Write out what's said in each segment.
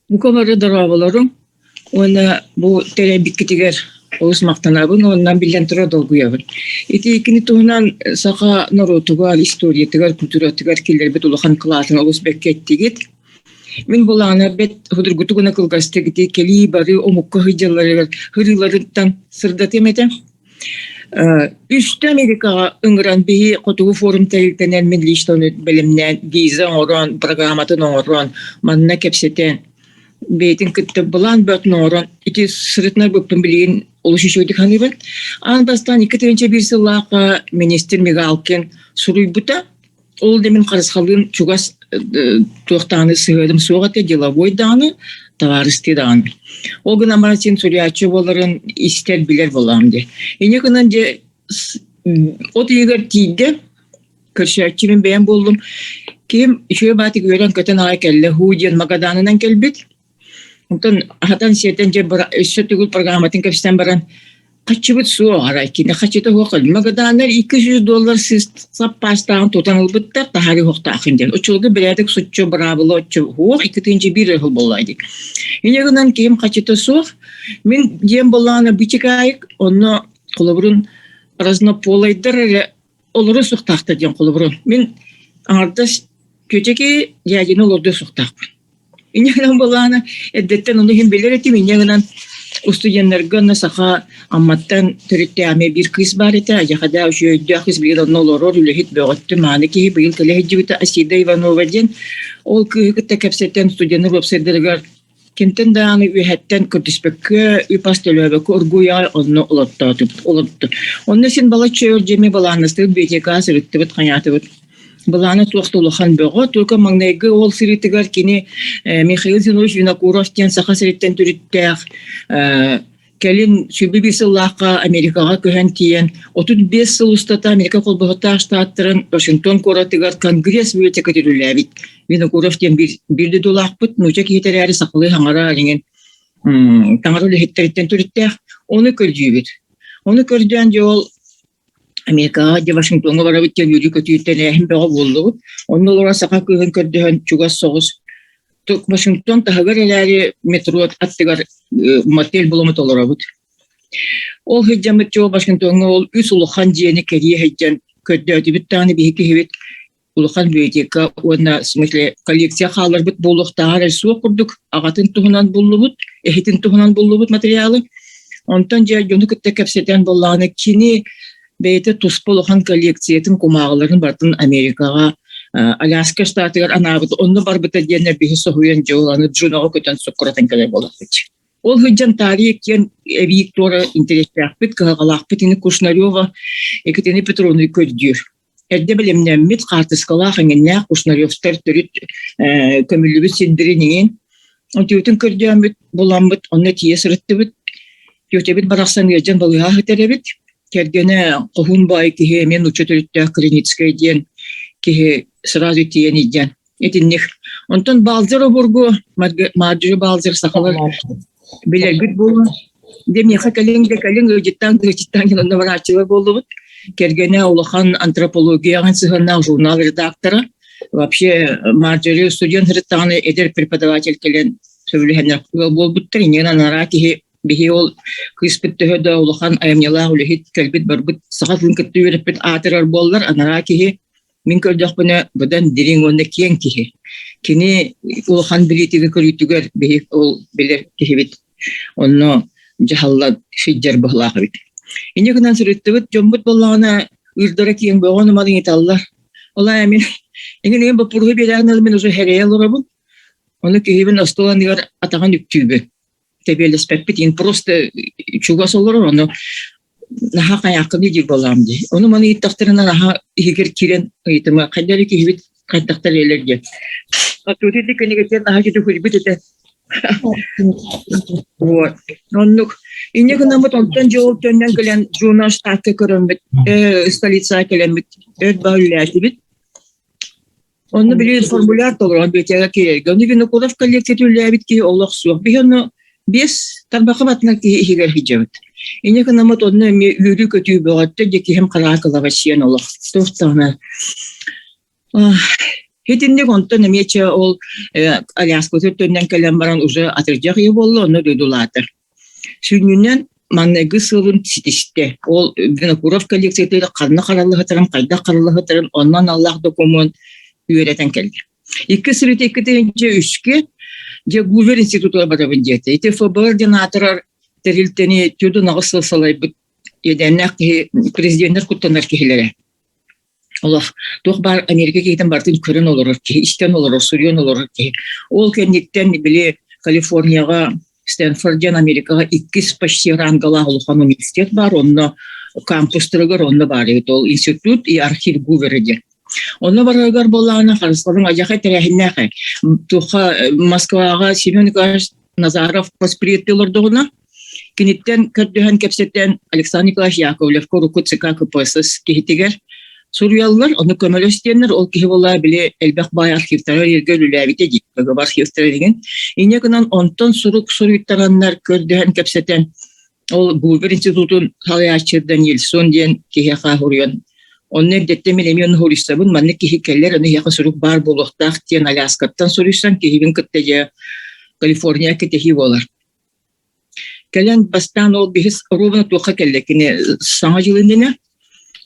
Бука бары дорооболоруҥ уонна бу тэрийбиккитигэр олус махтанабын уонна биллэн турар долгуйабын. Ити кини туһунан саха норуотугар, историятыгар, культуратыгар киллэрбит улахан кылаатын олус бэркэ эттигит. Мин былаана бэрт судургутук гына кылгастык ити кэлии бары омукка сылдьалларыгар ырыыларыттан сырдатыам этэ. Үстэ Америкаҕа ыҥыран биһи Хотугу форум тэрилтэнэн мин лично бэлэмнээн виза оҥорон, программатын оҥорон, манна кэпсэтэн, бэйэтин кытта былаан бөҕөтүн оҥорон ити сырытынарбыппын билигин олус үчүгэйдик саныыбын. Аан бастаан 2001 сыллаахха министр Мигалкин суруйбута. Ол да мин харысхалыын чугас туох даҕаны сыһыарым суох этэ, деловой даҕаны, табаарыстыы даҕаны. Ол гынан баран син суруйааччы буоларын истэр, билэр буолаҕым дии. Инньэ гынан дьэ от ыйыгар тиийдэ, көрсөөччү мин бэйэм буоллум. Ким үчүгэй баатык үөрэн-көтөн аҕай кэллэ, һуу диэн Магаданынан кэлбит. Онтон аһатан-сиэтэн дьэ өссө төгүл программатын кэпсэтэн баран хаччыбыт суох арай кини хаччыта суох Магаданнар 200 доллар саппаастааҕын тутан ылбыттар таһаарыы уохтаахын диэн оччолорго бэрээдэк соччо быраабыла оччо суох 2-1 ыһыл буолла дии инньэ гынан киһим хаччыта суох мин диэн буоллаҕына бычыкаайык онно холобурун разнополайдар эрэ олоро суохтаахтар диэн холобурун мин аҥардас түөтэки дьээдьини олордуо суохтаахпын Инньэ гынан буоллаҕына, эрдэттэн ону иһин билэр этим, инньэ гынан устудьуоннарга онно саха Амматтан төрүттээх эмиэ биир кыыс баар этэ, Адьахада үчүгэй өйдөөх кыыс билигин онно олорор, үлэһит бөҕөттө, мааны киһи быйыл кэлэ сылдьыбыта Асида Иванова диэн. Ол кыыһы кытта кэпсэтэн студеннар уопсайдарыгар кимтэн даҕаны үөһэттэн көрдөспөккө, үп-ас төлөөбөккө оргууй аҕай онно олортоотубут, олордо. Онно син балачча өр дьиэми былааннастыбыт, библиотекаҕа сырыттыбыт, хайаатыбыт. Былаана туох да улахан бөҕө, только маҥнайгы ол сырыытыгар кини Михаил Зинович Винокуров диэн Саха сириттэн төрүттээх кэлин 21 сыллаахха Америкаҕа көһөн тиийэн 35 сыл устата Америка Холбоһуктаах Штаттарын Вашингтон куоратыгар Конгресс библиотеката үлэлээбит. Винокуров диэн биир, биир дойдулаахпыт, нуучча киһитэ эрээри сахалыы хаҥара иҥин таҥара үлэһиттэриттэн төрүттээх. Ону көрдүүбүт. Ону көрдөөн дьэ ол Америкаҕа дьэ Вашингтоҥҥа барабыт диэн үөрүү-көтүү тэрээһин бөҕө буоллубут. Онно олорон саха кыыһын көрдөһөн чугас соҕус Вашингтон таһыгар эрээри метро аттыгар мотель булумут олоробут. Ол сылдьаммыт чуо Вашингтоҥҥа ол үс улахан дьиэни кэрийэ сылдьан көрдөөтүбүт даҕаны биһи киһибит улахан библиотека уонна в смысле коллекция хаалларбыт буолуохтааҕар эрэ суох курдук аҕатын туһунан буллубут, эһитин туһунан буллубут материалы. Онтон дьэ дьону кытта кэпсэтэн буоллаҕына кини бэйэтэ туспа улахан коллекциятын кумааҕыларын барытын Америкаҕа Аляска штатыгар анаабыт онно барбыта диэннэр биһи соһуйан дьэ ол аны Джуноҕа көтөн суккуратан кэлэр буоллахпыт. Ол сылдьан таарыйа киэн эбии туора интэриэстээхпит, кыһалҕалаахпыт ини Кушнарева Екатерина Петровна көрдүүр. Эрдэ бэлэмнэммит хаартыскалаах эҥиннээх Кушнаревтар төрүт көмүллүбүт сирдэрин иҥин үтүөтүн көрдөөммүт, буламмыт, онно тиийэ сырыттыбыт. Тетябит барахсан ыалдьан балыыһа сытар эбит. Кэргэнэ хоһуун баай киһи эмиэ нуучча төрүттээх Криницкэй диэн киһи сразу тиийэн илдьэн Итинник. Онтон Балзер обургу, Марджори Балзер сахалар билэргит буолуо. Дьэ миэхэ кэлиҥ да кэлиҥ, ыалдьыттаан ыалдьыттаан диэн онно барааччылар буоллубут. Кэргэнэ улахан антропологияҕа сыһыаннаах журнал редактора. Вообще Марджори студент сырыттаҕына эдэр преподаватель кэлэн сөбүлэһэннэр ыал буолбуттар. Инньэ анараа киһи биһи ол кыыспыт төһө да улахан айымньылаах үлэһит кэлбит-барбыт саха тылын кытта үөрэппит аатырар буоллар, анараа киһи Мин көрдөхпүнэ, быдан дириҥ уонна киэҥ киһи. Кини улахан билиитигэр-көрүүтүгэр биһи ол билэр киһибит. Онно дьаһалла сылдьар быһыылаах эбит. Инньэ гынан сырыттыбыт, дьоммут буоллаҕына ыырдара киэҥ бөҕө ону-маны ыйыталлар. Ол аайы мин эҥин боппуруоһу биэрээхин ылан мин уже хэрэйэ олоробун. Ону киһибин остуол анныгар атаҕын үктүүбүн. Тэбиэлэспэппит, иин просто чугас олорор, ону наһаа хайааххыный диир буоллаҕым дии. Ону маны ыйыттахтарына наһаа иһигэр киирэн ыйытыма хайда эрэ киһибит хайдахтар элэр диэн. Тут ити кинигэтин наһаа күтүхүйбүт этэ. Вот. Оннук. Инньэ гынаммыт онтон дьэ ол төннөн кэлэн Джуна штатка көрөммүт, столицаҕа кэлэммит, өр баа үлэлээтибит. Онно били формуляр толорон библиотекаҕа киирэргэ. Ону Винокуров коллекцията үлэлээбит киһи олох суох. Биһи ону биэс тарбахха батынар киһи иһигэр сылдьабыт. Инньэ гынаммыт онно эмиэ үөрүү-көтүү бөҕөттө дьэ киһим хараакылаба сиэн олох. Туох даҕаны. Итинник онтон эмиэ чэ ол Аляската төннөн кэлэн баран уже атырдьах ыйа буолла, онно дойдулаата. Сүнньүнэн маҥнайгы сыалын ситистэ. Ол Винокуров коллекциятыгар ханна хараллыһытарын, хайдах хараллыһытарын онно аналлаах докумуон үөрэтэн кэллэ. Икки сырыта 2003-кэ дьэ Гувер институтугар барабын диэтэ. Ити ФБР диэн аатырар тэрилтэни 48 сыл салайбыт иэдээннээх киһи, президеннэр куттанар киһилэрэ. Олох туох баар Америка киһитин барытын көрөн олорор киһи, истэн олорор, суруйан олорор киһи. Ол кэнниттэн били Калифорнияҕа Стэнфорд диэн Америкаҕа иккис почти рангалаах улахан университет баар, онно кампустарыгар онно баар эбит ол институт и архив Гувера диэн. Онно барарыгар буоллаҕына Харысхалын адьаха тэрээһиннээх туохха Москваҕа Семен Николаевич Назаров посприетти олордоҕуна Киниттэн көрдөһөн кэпсэтэн Александр Николаевич Яковлевка урукку ЦК КПСС киһитигэр суруйаллар, ону көмөлөс диэннэр, ол киһи буолла били элбэх баай архивтара эргэ үлэлээбитэ дии, КГБ архивтара деген. Инньэ гынан онтон сурук суруйтараннар көрдөһөн кэпсэтэн ол Гувер институтун салайааччы Данильсон диэн киһиэхэ суруйан онно эрдэттэн мин эмиэ ону суруйсабын, маннык киһи кэлэр, ону эһиэхэ сурук баар буолуохтаах диэн Аляскаттан суруйсан киһибин кытта дьэ Калифорния кэтэһии буолар. Кэлэн бастаан ол биһис ровно туохха кэллэ кини Саҥа дьыл иннинэ.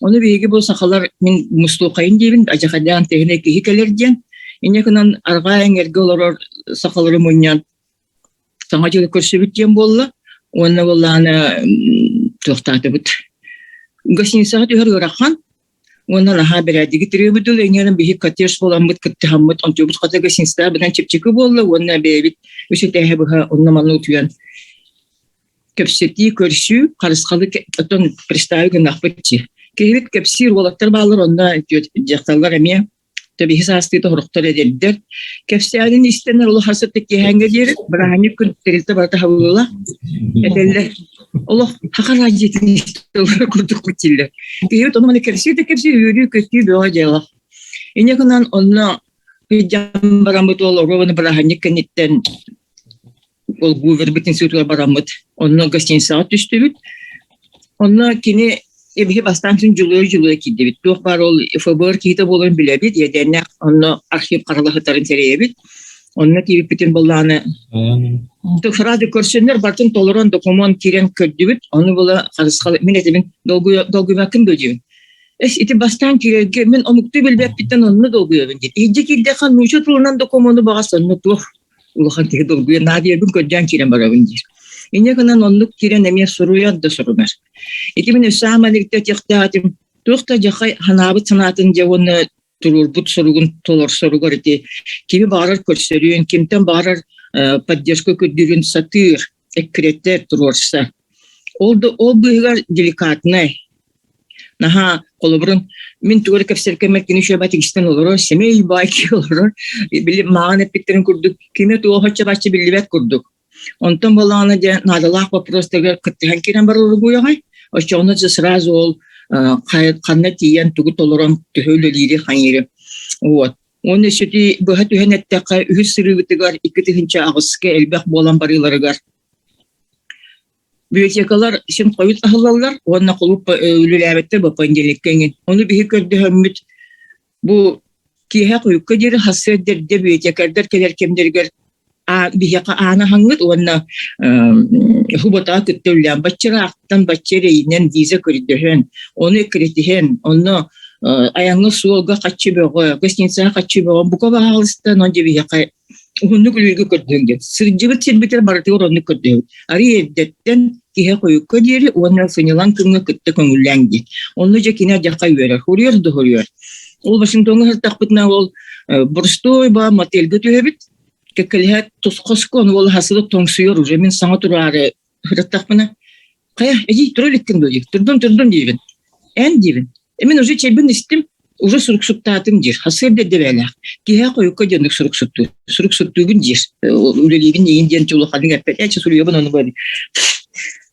Ону биһиги бу сахалар мин мустуохайын диибин, адьахайдаан тэһинэ киһи кэлэр диэн. Инньэ гынан арҕаа эҥэргэ олорор сахалары мунньан Саҥа дьылы көрсүбүт диэн буолла. Уонна буоллаҕына туохтаатыбыт. Гостиницаҕа түһэр ыарахан. Уонна наһаа бэрээдиги төрүөбүт дылы эҥээрин биһи коттедж буоламмыт кыттыһаммыт онтубут хата гостиницаҕа быдан чэпчэки буолла уонна бэйэбит үс этээһи быһа онно-манна утуйан кэпсэтии, көрсүү, харысхалы оттон представить гыннахпыт дии. Киһибит кэпсиир уолаттар бааллар онно дьахталлар эмиэ Тэбиһи саастыыта сорохтор эдэрдэр. Кэпсээнин истэннэр олох сырдык киэһээҥҥэ диэри бырааһынньык күн тэрилтэ барыта хабылла этэллэр. Олох саха дьиэтин истэллэр курдук дииллэр. Киһибит ону маны кэпсии да кэпсии үөрүү-көтүү бөҕө дьыала. Инньэ гынан онно сылдьан бараммыт ол оруобуна бырааһынньык кэнниттэн ол Гувербит институтугар бараммыт. Онно гостиницаҕа түстүбүт. Онно кини эбиһи бастаан син дьулуйа-дьулуйа киирдибит. Туох баар ол ФБР киһитэ буоларын билэбит, иэдээннээх онно архив харалаһытарын сэрэйэбит. Онно киирбиппитин буоллаҕына сразу көрсөннөр барытын толорон докумуон киирэн көрдүбүт. Ону була харысхал мин этибин долгуйбаккын дуо диибин. Эс ити бастаан киирэргэ мин омуктуу билбэппиттэн онно долгуйабын диэн. Иһирдьэ киирдэххэ нуучча тылынан докумуону баҕас онно туох улахан киһи долгуйа наадыйарбын көрдөөн киирэн барабын диир. Инньэ гынан оннук киирэн эмиэ суруйар да сурунар. Ити мин өссө ааман этиэхтээх туох да дьахай ханаабыт санаатын дьэ уонна туруорбут соругун толорсоругар ити кими баҕарар көрсөрүн, кимтэн баҕарар поддержка көрдүүрүн сатыыр, эккирэтэр, туруорсар. Ол да ол быыһыгар деликатнай, Наһаа холобурун мин тугу эрэ кэпсэркэммэр кини үчүгэй истэн олорор, сэмэй баайки олорор, били мааҕын эппиттэрин курдук кимэ туоһа чабаччы биллибэт курдук. Онтон буоллаҕына дьэ наадалаах боппуруостарга кыттыһан киирэн барар уругуйаҕай. Оччоҕуна дьэ сразу ол ханна тиийэн тугу толорон төһө үлэлиири хайыыры. Вот. Уонна өссө быһа түһэн эттэххэ, үһүс сырыыбытыгар 2008-ка элбэх буолан барыыларыгар Библиотекалар син хойут аһыллаллар уонна кулууп үлэлээбэттэр бу понедельникка эҥин. Ону биһи көрдөһөммүт бу киэһэ хойукка диэри сарсыарда эрдэ библиотекардар кэлэр кэмнэригэр биһиэхэ аан аһаҥҥыт уонна субботаҕа кытта үлэлээн бачча ыраахтан бачча эрэйинэн виза көрдөһөн, ону эккирэтиһэн, онно айаҥҥа суолга хаччы бөҕө, гостиницаҕа хаччы бөҕө бука баһаалыста онон дьэ биһиэхэ Уһуннук үлүгү көрдөһүҥ диэн. Сылдьыбыт сирбитигэр барытыгар оннук көрдөһүбүт. Арый эрдэттэн киһи хойукка диэри уонна сынньалаҥ күҥҥэ кытта көҥүллээҥ диэн. Онно дьэ кини адьахха үөрэр. Хоруйар да хоруйар. Ол Вашингтоҥҥа сырыттахпытына ол боростуой ба мотельга түһэбит. Кэккэлэһэ тус хоско ону ол хасыга тоҥсуйар уже мин саҥа тураары сырыттахпына Хайа, эдьиий тура иликкин дуо диир. Турдум, турдум диибин. Эн диибин. Мин уже чэйбин истим, уже суруксуттаатым диир. Хасыар дэбээлээх. Киһи хойукка диэн суруксуттуур. Суруксуттуубун диир. Үлэлиибин иин диэн улаханнык эппэт. Ээ, суруйабын ону бу.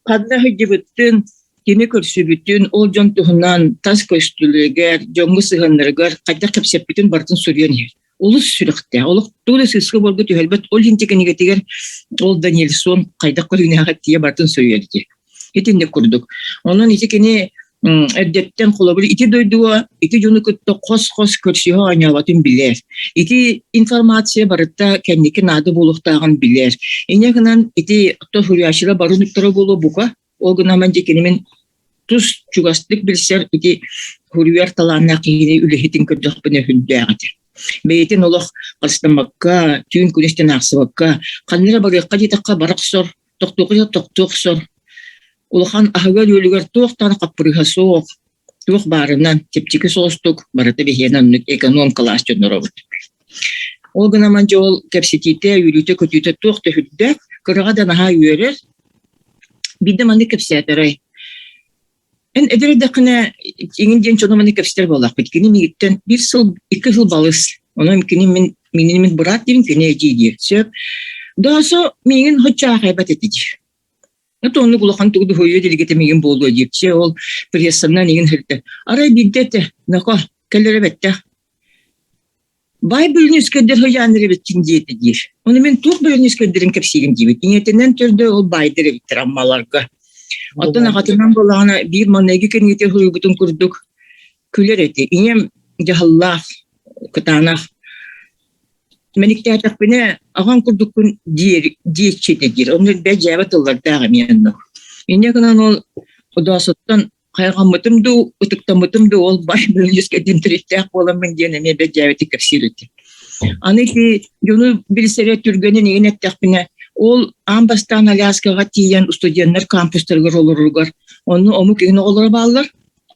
Ханна сылдьыбыттын, кими көрсүбүтүн, ол дьон туһунан тас көстүүлэригэр, дьоҥҥо сыһыаннарыгар хайдах кэпсэппитин барытын суруйан иһэр. Олус сүрэхтээх, олох тугу да сыыска буолга түһэрбэт. Ол иһин кинигэтигэр ол Даниэлсон хайдах көрүҥнээҕэ тиийэ барытын суруйар дии. Итинник курдук. Онон ити кини Эрдэттэн холобур ити дойдуга ити дьону кытта хос-хос көрсүһэ оонньооботун билэр. Ити информация барыта кэнники наада буолуохтааҕын билэр. Инньэ гынан ити суруйааччылар бары нуктара буолуо бука. Ол гынан дьэ кини мин тус чугастык билсэр ити суруйар талааннаах киһини үлэһитин көрдөхпүнэ сүрдээх этэ. Бэйэтин олох харыстаммакка, түүн күнүстэн аахсыбакка, ханна эрэ барыахха диэтэххэ бара охсор, тохтуохха тохтуу охсор. Улахан аһыгар-үөлүгэр туох даҕаны хаппырыыһа суох, туох баарынан чэпчэки соҕустук барыта биһиэнэ оннук эконом кылаас дьонноробут. Ол гынан дьэ ол кэпсэтиитэ, үөрүүтэ-көтүүтэ туох да сүрдээх, кыраҕа да наһаа үөрэр. Биирдэ маннык кэпсээтэрэй. Эн эдэр эрдэххинэ иҥин диэн дьону маннык кэпсэтэр буоллахпыт. Кини миигиттэн биир сыл, икки сыл балыс. Онон кини мин миигин мин быраат диибин, кини эдьиий диир. Сөп. Доосо миигин соччо аахайбат этэ диир. Это оннук улахан тугу дуһуйуо делегата миигин буолуо диир. Чэ ол прессанан иҥин сырытта. Арай биирдэ этэ, ноко, кэлэрэ бэттэх. Баай бөлүнүскэйдэр хойааннар эбиттин диэтэ диир. Ону мин туох бөлүнүскэйдэрин кэпсиирим диибит. Ийэтинэн төрдө ол баайдар эбиттэр Аммаларга. Оттон аҕатынан буоллаҕына биир маҥнайгы кэнниитэ суруйбутун курдук күлэр этэ. Ийэм дьаһаллаах, кытаанах. Мэниктээтэхпинэ аҕаҥ курдуккун диэр диэччи этэ диир. Онно бэл дьээбэ тыллардаах эмиэ оннук. Инньэ гынан ол Одоосуттан хайҕаммытым дуу, ытыктаммытым дуу, ол баай бөлүнүскэйдин төрүттээх буоламмын диэн эмиэ бэрт дьээбэтик кэпсиир этим. Аны ити дьону билсэрэ түргэнин игин эттэхпинэ, ол аан бастаан Аляскаҕа тиийэн студеннар кампустарыгар олороругар онно омук игин оҕолоро бааллар.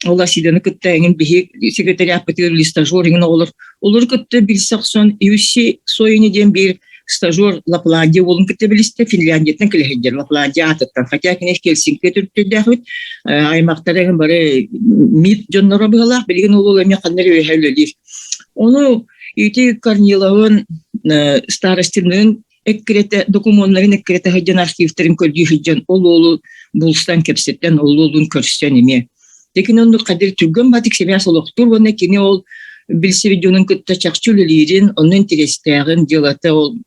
Ол Асиданы кытта эҥин биһи секретариаппытыгар или стажер эҥин оҕолор олору кытта билсэ охсон Юсси Сойни диэн биир стажер Лапландия уолун кытта билистэ, Финляндияттан кэлэ сылдьар Лапландия аатыттан. Хотя кини Хельсинки төрүттэрдээх эбит, аймахтара эҥин бары МИД дьонноро быһалаах, билигин ол уол эмиэ ханна эрэ үөһэ үлэлиир. Ону ити Корниловын старостинныын эккирэтэ докумуоннарын эккирэтэ сылдьан архивтарын көрдүү сылдьан ол уолу булсан кэпсэтэн ол уолун көрсөн эмиэ. Дэ кини оннук хадыр түргэн батык сибээс олохтуур уонна кини ол билсибит дьонун кытта чахчы үлэлиирин, онно интэриэстээҕин, дьыалата ол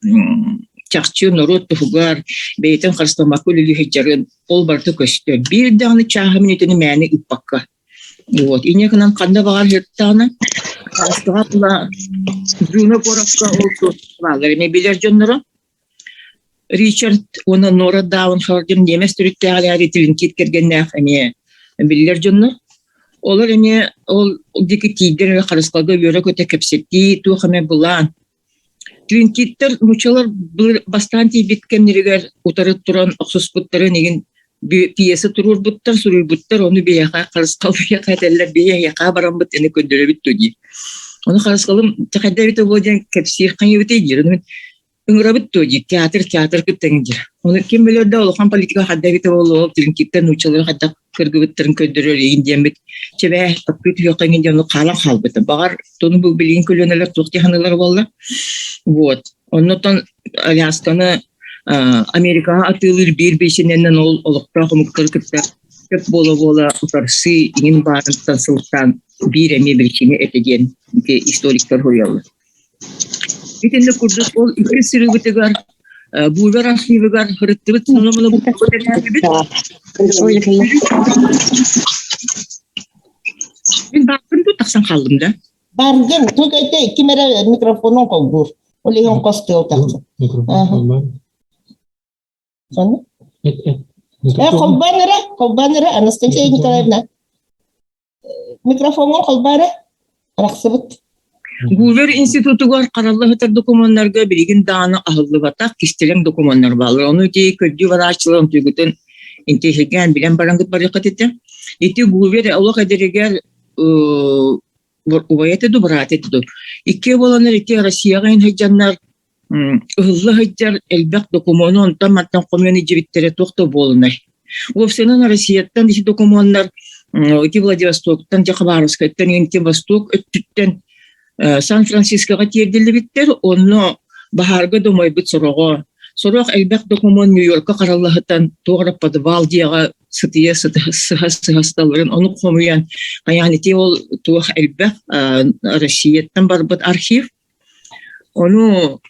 чахчы норуот туһугар бэйэтин харыстаммакка үлэлии сылдьарын ол барыта көстөр. Биир даҕаны чааһы мүнүүтэни мээнэ ыыппакка. Вот. Инньэ гынан ханна баҕар сырыттаҕына, Аастаҕа тула Джуно куоракка ол бааллар эмиэ билэр дьонноро. Ричард уонна Нора Даунхолл диэн ньиэмэс төрүттээх эрээри Твинкит кэргэннээх эмиэ биллэр дьоннор. Олор эмиэ ол диэки тиийдэр эрэ харысхалга үөрэ-көтө кэпсэтии, туох эмэ былаан. Твинкиттэр нууччалар былыр бастаан тиийбит кэмнэригэр утары туран охсуспуттарын игин пьеса туруорбуттар, суруйбуттар, ону биһиэхэ харысхал биһиэхэ этэллэр, биһи эһиэхэ бараммыт ини көрдөрөбүт дуо диир. Ону харысхалым хайда эбитэ буолуо диэн кэпсиир хайыбытай диир. Ону мин ыҥырабыт дуо диир, театр театр кытта диир. Ону ким билэр да улахан политика хайда эбитэ буолуо, ол Твинкиттэн нууччалары хайдах кыргыбыттарын көрдөрөр игин диэммит чэбээ таптыы түһүөххэ игин диэн хаалан хаалбыта. Баҕар тону бу билигин көлүөнэлэр туох дии буолла. Вот. Оннотон Алясканы Америкаҕа атыылыыр биир биисинэнэн ол олохтоох омуктары кытта сөп буола-буола утарсыы иҥин баарыттан сылтаан биир эмиэ биричиинэ этэ диэн ити историктар суруйаллар. Итиннэ курдук ол икки сырыыбытыгар Бувер архивыгар ырыттыбыт сонумуну бу Мин бааппын дуу тахсан хааллым да? Баргын, тук эте ким эрэ микрофонун холбуур. Ол иһин хос тыал тахсар. Сону? Холбоон эрэ, холбоон эрэ, Анастасия Николаевна. Микрофоҥҥун холбоо эрэ. Арахсыбыт. Гувер институтугар харалла сытар докумуоннарга билигин даҕаны аһыллыбатах кистэлэҥ докумуоннар бааллар. Ону ити көрдүү барааччылар онтуйгутун интэриэһиргээн билэн бараҥгыт барыаххыт этэ. Ити Гувер олох эдэригэр убайа этэ дуу, быраата этэ дуу. Иккиэ буоланнар ити Россияҕа иһин сылдьаннар ыһылла сылдьар элбэх докумуону онтон-мантан хомуйан илдьибиттэрэ туох да буолунай. Уопсайынан Россияттан ити докумуоннар ити Владивостоктан, дьэ Хабаровскайтан, ити Восток өттүттэн Сан-Францискоҕа тиэрдиллибиттэр, онно баһаарга домойбут сороҕо. Сорох элбэх докумуон Нью-Йорка хараллаһытан туох эрэ подвал диэҕэ сытыйа сыһа сыталларын ону хомуйан хайаан ити ол туох элбэх Россияттан барбыт архив. Ону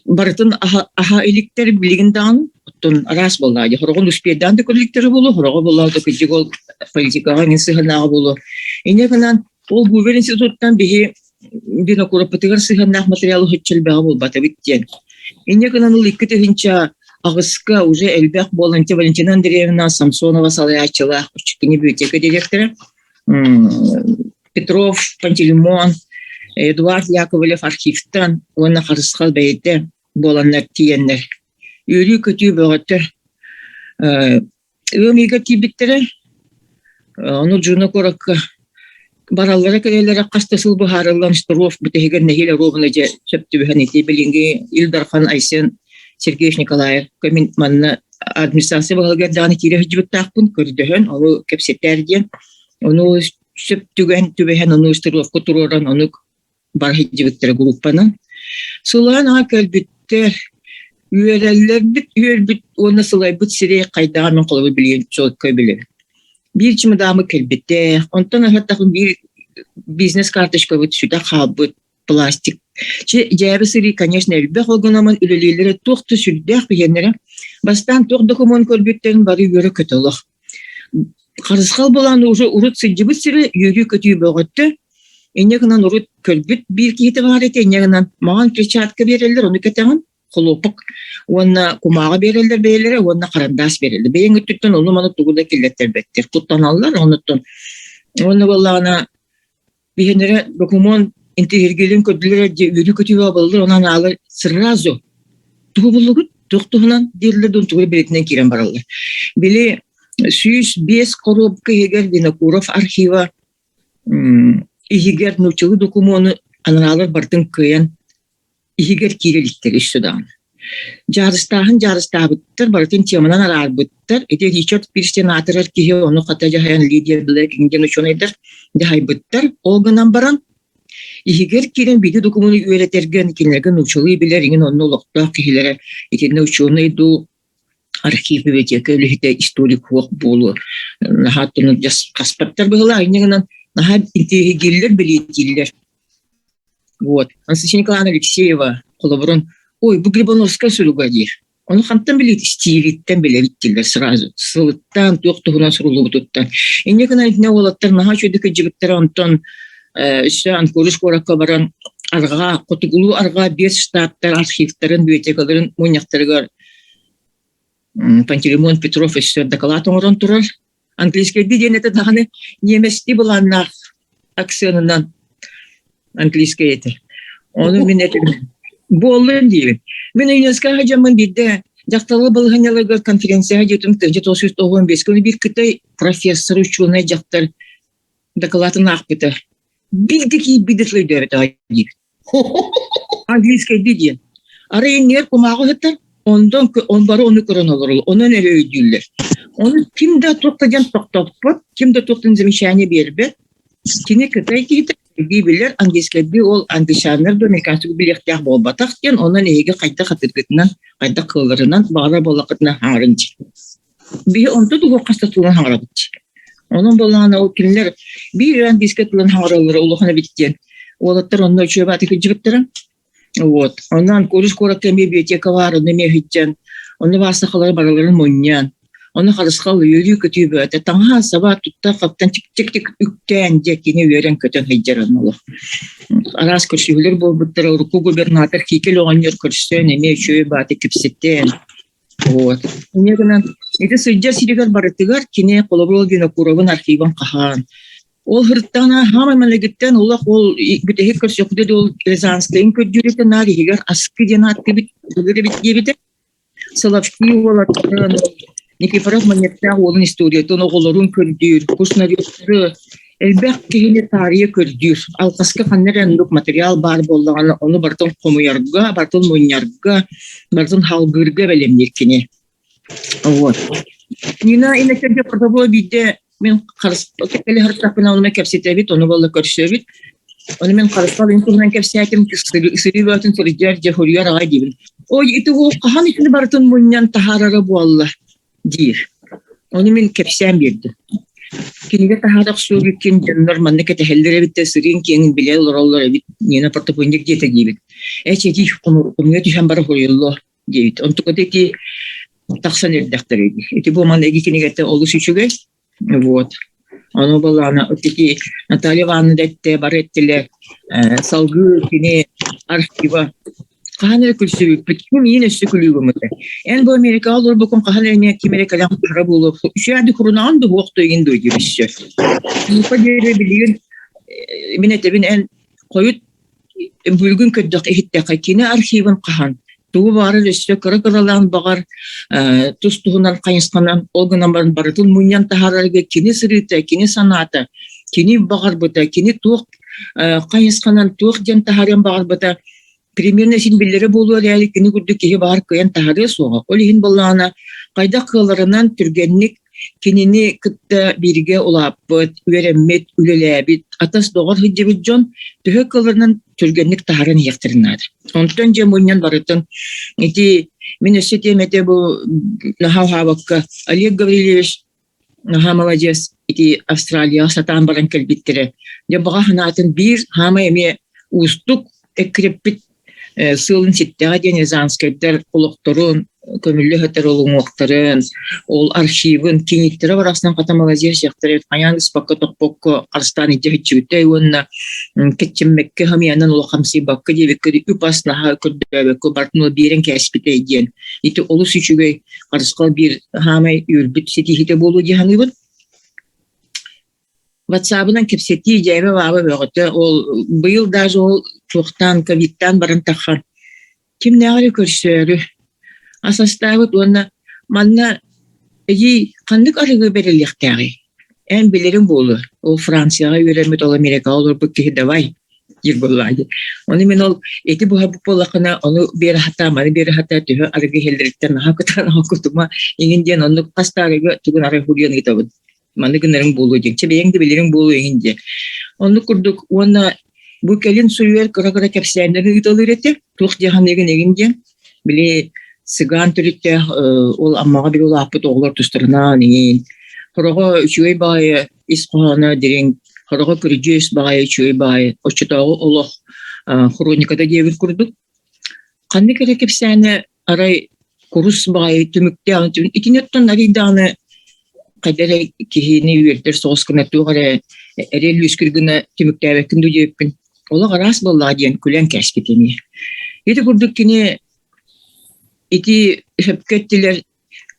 барытын аһа иликтэр билигин даҕаны. Оттон араас буоллаҕа дии. Хороҕун успедаан да көрүлүктэрэ буолуо, хороҕо буоллаҕа да кырдьык ол политикаҕа эҥин сыһыаннааҕа буолуо. Инньэ гынан ол Гувер институттан биһи Винокуровпытыгар сыһыаннаах материалы соччо элбэҕи булбатыбыт диэн. Инньэ гынан ол 2008-ка уже элбэх буолан Валентина Андреевна Самсонова салайааччылаах кини библиотека директора Петров Пантелеймон, Эдуард Яковлев архивтан уонна Харысхал бэйэтэ буоланнар тиийэннэр үөрүү-көтүү бөҕөтө ыам ыйыгар тиийбиттэрэ. Ону Джуна куоракка бараллара кэлэллэрэ хас да сыл быһаарыллан Стров бүтэһигэр нэһиилэ ровно дьэ сөп түбэһэн ити билиҥҥи Ил Дархан Айсен Сергеевич Николаев мин манна администрация баһылыгар даҕаны киирэ сылдьыбыттаахпын көрдөһөн ону кэпсэтээр диэн ону сөп түгэн түбэһэн ону Стреловка туруоран ону бара сылдьыбыттара группанан. Сылаан аҕа кэлбиттэр, үөрэллэрбит үөрбүт уонна сылайбыт сирэй хайдаҕа мин холобур билигин чуолкай билэбин. Биир чымыдаамы кэлбитэ, онтон аһаттахым биир бизнес-карточкабыт сүтэ хаалбыт пластик. Чи дьээбэ сырыы, конечно, элбэх ол гынан үлэлииллэрэ туох да сүрдээх биһиэннэрэ. Бастаан туох докумуон көрбүттэрин бары үөрэ-көтө олох. Харысхал былаан уже урут сылдьыбыт сирэ үөрүү-көтүү бөҕөттө. Инньэ гынан урут көрбүт биир киһитэ баар этэ, инньэ гынан маҥан перчатка биэрэллэр, ону кэтэҕин, холуопук уонна кумааҕы биэрэллэр бэйэлэрэ уонна харандаас биэрэллэр. Бэйэҥ өттүттэн ону-маны тугу да киллэртэрбэттэр, куттаналлар онуттан. Уонна буоллаҕына Биһиэннэрэ докумуон интириэһиргиирин көрдүлэр дии үөрүү-көтүү буолаллар, онон аалар сразу тугу буллугут, туох туһунан дииллэр да тугу билэтинэн киирэн бараллар. Били 105 коробка иһигэр Винокуров архива иһигэр нууччалыы докумуону анараалар барытын кыайан иһигэр киирэ иликтэр өссө даҕаны. Дьаарыстааһын дьаарыстаабыттар, барытын теманан араарбыттар. Ити Ричард Пирс диэн аатырар киһи ону хата дьаһайан Лидия Блэк диэн учуонайдар дьаһайбыттар. Ол гынан баран иһигэр киирэн биир докумуону үөрэтэргэ кинилэргэ нууччалыы билэр иҥин онно олохтоох киһилэрэ итиннэ учуонай дуу архив библиотека үлэһитэ историк суох буолуо наһаа оттон хаспаттар быһыылаах инньэ гынан наһаа интириэһиргииллэр бэлиэтииллэр Вот. Анастасия Николаевна Алексеева холобурун ой, бу Грибановская суруга диир. Ону хантан билит стилиттэн билэбит дииллэр сразу. Сылыттан, туох туһунан суруллубутуттан. Инньэ гынан итинэ уолаттар наһаа үчүгэйдик кырдьыбыттара онтон өссө Анкоридж куоракка баран арҕаа, хотугулуу арҕаа биэс штаттар архивтарын, библиотекаларын мунньахтарыгар Пантелеймон Петров өссө дакылаат оҥорон турар. Английскайдыы диэн этэ даҕаны ньиэмэстии былааннаах акценынан английскай этэ. Ону мин этим буоллун диибин. Мин ЮНЕСКО дьоммун биирдэ дьахталлар балаһыанньаларыгар конференцияҕа дьиэтим 1995 күнү биир кытай профессор учуонай дьахтар дакылаатын аахпыта. Биирдэ киирбит өйдөөбөтөҕө диир. Английскайдыы диэн. Арай иннигэр кумааҕы ыһыттар, онтон он бары ону көрөн олороллор, онон эрэ өйдүүллэр. Ону ким да туох да диэн тохтоппот, ким да туох да замечание биэрбэт. Кини кытай киһитэ дии билэр, английскайдыы ол англичаннар да американцы билиэхтээх буолбатах диэн, онон эһиги хайдах атыргытынан, хайдах кыалларынан баҕарар буоллаххытына хаҥарын дии. Биһи онто тугу хаста тылын хаҥарабыт. Онон буоллаҕына ол кинилэр биир английскай тылын хаҥараллара улахан эбит диэн. Уолаттар онно үчүгэй бааты кырдьыбыттара. Вот. Онон Куриш куоракка эмиэ библиотека баар, онно эмиэ иһитдьэн, онно баар сахалары барыларын мунньан, ону харысхал үөрүү-көтүү бөҕөтө, таҥаһа-саба тутта-хаптан чик-чик үктээн дьэ кини үөрэн-көтөн сылдьар онно олох. Араас көрсүһүүлэр буолбуттара, урукку губернатор Кикель оҕонньор көрсөн эмиэ үчүгэй бааты кэпсэтэн, Вот. Инньэ гынан ити сылдьар сиригэр барытыгар кини холобур Винокуровын архивын хаһаан ол һырыттаҕына хаамай маныгыттан олох ол бүтэһик көрсөхпүтэ ол Рязанскайын көрдүүрүтэ наар иһигэр аскы диэн ааттыыбыт былыр эбит диэбитэ Соловки уолаттарын Никифоров Манньыктаах уолун историятын оҕолорун көрдүүр кушнаревтары элбэх киһини таарыйа көрдүүр алҕаска ханна эрэ оннук материал баар буоллаҕына ону барытын хомуйарга барытын мунньарга барытын халгыырга бэлэмниир кини вот Нина Иннокентьевна Протопопова биирдэ мин кэлэ сырыттахпына онно кэпсэтэбит ону буолла көрсөбүт ону мин харысхал туһунан кэпсээтим сырыы бөҕөтүн сылдьар дьэ хоруйар аҕай диибин ой ити уол хаһан итини барытын мунньан таһаарара буолла диир. Ону мин кэпсээн биэрдим. Кинигэ таһаара охсуобуккун дьоннор манна кэтэһэллэр эбит да сырыын киэҥин билэ олороллор эбит Нина Протопонник диэтэ диэбит. Ээ чэти хомуйа түһэн бара хоруйуллуо диэбит. Онтуката ити тахсан эрдэхтэрэ дии. Ити бу манныгы кинигэтэ олус үчүгэй. Вот. Ону былаана ити Наталья Ивановна да эттэ, бары эттилэр. Салгыы кини архива хаһан эрэ күлсүбүппүт. Ким иин өссө күлүүгүмүтэ. Эн бу Америкаҕа олорбуккун хаһан эрэ эмиэ ким эрэ кэлэн хара буолуох. Үчүгэйдик хурунаҕын да уох тойгин дуо диир өссө. Нука диэри билигин мин этэбин эн хойут Бүгүн көрдөххө иһиттэххэ кини архивын хаһан, тугу баҕарар өссө кыра-кыралаан баҕар тус-туһунан хайысханан ол гынан баран барытын мунньан таһаарарга кини сырыыта, кини санаата, кини баҕарбыта, кини туох хайысханан туох диэн таһаарыан баҕарбыта примерно син биллэрэ буолуо эрээри кини курдук киһи баҕар кыайан таһаарыа суоҕа. Ол иһин буоллаҕына хайдах кыалларынан түргэнник Кинини кытта бииргэ улааппыт, үөрэммит, үлэлээбит, атас-доҕор сылдьыбыт дьон төһө кыалларынан түргэнник таһааран иһиэхтэрин наада. Онтон дьэ мунньан барытын ити мин өссө этиэм этэ бу наһаа уһаабакка Олег Гаврильевич наһаа маладьыас ити Австралияҕа сатаан баран кэлбиттэрэ. Дьэ баҕа санаатын биир хаамай эмиэ уустук эккирэппит сыалын ситтэҕэ диэн Рязанскайдар олохторун көмүллэ сытар олуҥуохтарын, ол архивын киҥиттэрэ барахсан хата маладьыас дьахтар хайаан ыспакка тохпокко харыстаан илдьэ сылдьыбытай уонна кэччэммэккэ хамыйанан улахамсыйбакка диэбиккэ үп-ас наһаа көрдөөбөккө барытын ол биэрэн кээспитэй диэн ити олус үчүгэй харысхал биир хаамай үөрбүт ситиһиитэ буолуо дии саныыбын. Ватсабынан кэпсэтии дьээбэ-бааба бөҕөтө. Ол быйыл даже ол туохтаан ковидтаан баран таххан кимнээҕи эрэ көрсөөрү ас астаабыт уонна манна эдьиий ханнык арыгы бэриллиэхтээҕий? Эн билэриҥ буолуо, ол Францияҕа үөрэммит, ол Америкаҕа олорбут киһи давай диир буоллаҕа дии. Ону мин ол ити буһарбыт буоллаххына, ону биэрэ сатаа, маны биэрэ сатаа, төһө арыгы иһэллэриттэн наһаа кытаанах кутума иҥин диэн оннук хас да арыгы тугун арай хуруйан ыытабын. Маны гынарыҥ буолуо диэн, чэ бэйэҥ да билэриҥ буолуо иһин диэн. Оннук курдук уонна бу кэлин суруйар кыра-кыра кэпсээннэри ыыталыыр этэ, туох дьаһаныгын игин диэн. Били цыган төрүттээх ол Аммаҕа били улааппыт оҕолор тустарынан иҥин. Хороҕо үчүгэй баҕайы ис хоһооно дириҥ, хороҕо көрүдьүөс баҕайы үчүгэй баҕайы оччотооҕу олох хрониката диэбит курдук. Ханнык эрэ кэпсээнэ арай курус баҕайы түмүктээх итини оттон арый даҕаны хайда эрэ киһини үөрдэр соҕус гына туох эрэ эриэл үөскүүр гына түмүктээбэккин дуу диэбиппин олох араас буоллаҕа диэн күлэн кээспит эмиэ. Ити курдук кини ити сөпкө эттилэр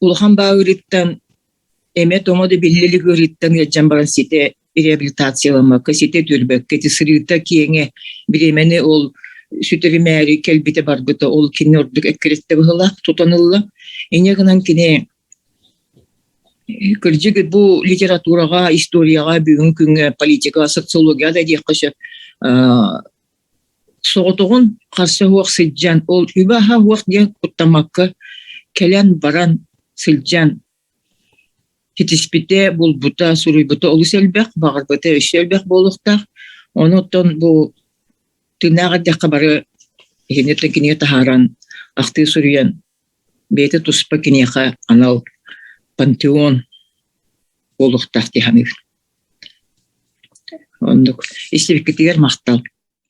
улахан бааһырыыттан Эмэ-томо да биллэ илик ыарыыттан ыалдьан баран ситэ реабилитацияламмакка, ситэ үтүөрбэккэ, ити сырыыта киэҥэ, бириэмэни ол сүтэримээри кэлбитэ барбыта, ол кини ордук эккирэттэ быһыылаах тутан ылла. Инньэ гынан кини кырдьык бу литератураҕа, историяҕа, бүгүҥҥү күҥҥэ политика, социология да диэххэ сөп Соҕотоҕун харса суох сылдьан, ол үбэ-аһа суох диэн куттаммакка кэлэн-баран сылдьан ситиспитэ, булбута, суруйбута олус элбэх, баҕарбыта өссө элбэх буолуохтаах. Ону оттон бу тыыннаах эрдэххэ бары иһиниттэн кинигэ таһааран, ахтыы суруйан, бэйэтэ туспа киниэхэ анал пантеон буолуохтаах дии саныыбын. Оннук. Истибиккитигэр махтал.